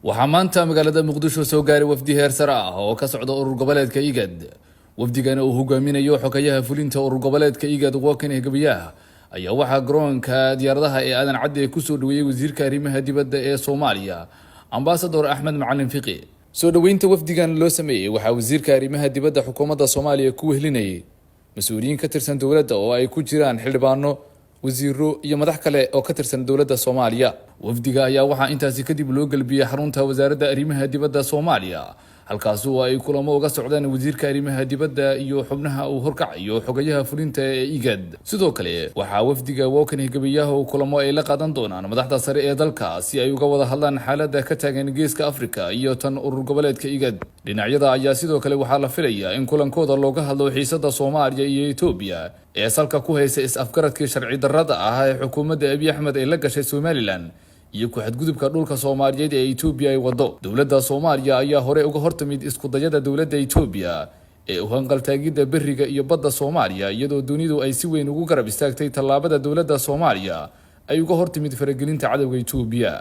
Waxaa maanta magaalada Muqdisho soo gaaray wafdi heer sare ah oo ka socda urur goboleedka IGAD. Wafdigana uu hogaaminayo xogayaha fulinta urur goboleedka IGAD, Workneh Gebeyehu, ayaa waxaa garoonka diyaaradaha ee Aadan Cadde kusoo dhaweeyey wasiirka arrimaha dibadda ee Soomaaliya, Ambasador Axmed Macalin Fiqi. Soo dhoweynta wafdigan loo sameeyey waxaa wasiirka arrimaha dibadda xukuumadda Soomaaliya ku wehlinayay mas-uuliyiin ka tirsan dowladda oo ay ku jiraan xildhibaano, wasiiro iyo madax kale oo ka tirsan dowladda Soomaaliya. Wafdiga ayaa waxaa intaasi kadib loo gelbiyey xarunta wasaaradda arrimaha dibadda Soomaaliya, halkaasi oo ay kulamo uga socdaan wasiirka arrimaha dibadda iyo xubnaha uu horkacayo xogayaha fulinta ee IGAD. Sidoo kale waxaa wafdiga Workneh Gebeyehu kulamo ay la qaadan doonaan madaxda sare ee dalka si ay uga wada hadlaan xaaladda ka taagan Geeska Afrika iyo tan urur goboleedka IGAD. Dhinacyada ayaa sidoo kale waxaa la filayaa in kulankooda looga hadlo xiisada Soomaaliya iyo Etoobiya ee salka ku haysa is-afgaradkii sharci darrada ah ee xukuumadda Abiy Axmed ay la gashay Somaliland iyo ku-xadgudubka dhulka Soomaaliyeed ee Etoobiya ay wado. Dowladda Soomaaliya ayaa hore uga hortimid iskudayada dowladda Etoobiya ee u hanqaltaagidda beriga iyo badda Soomaaliya, iyadoo dunidu ay si weyn ugu garab istaagtay tallaabada dowladda Soomaaliya ay uga hortimid faragelinta cadowga Etoobiya.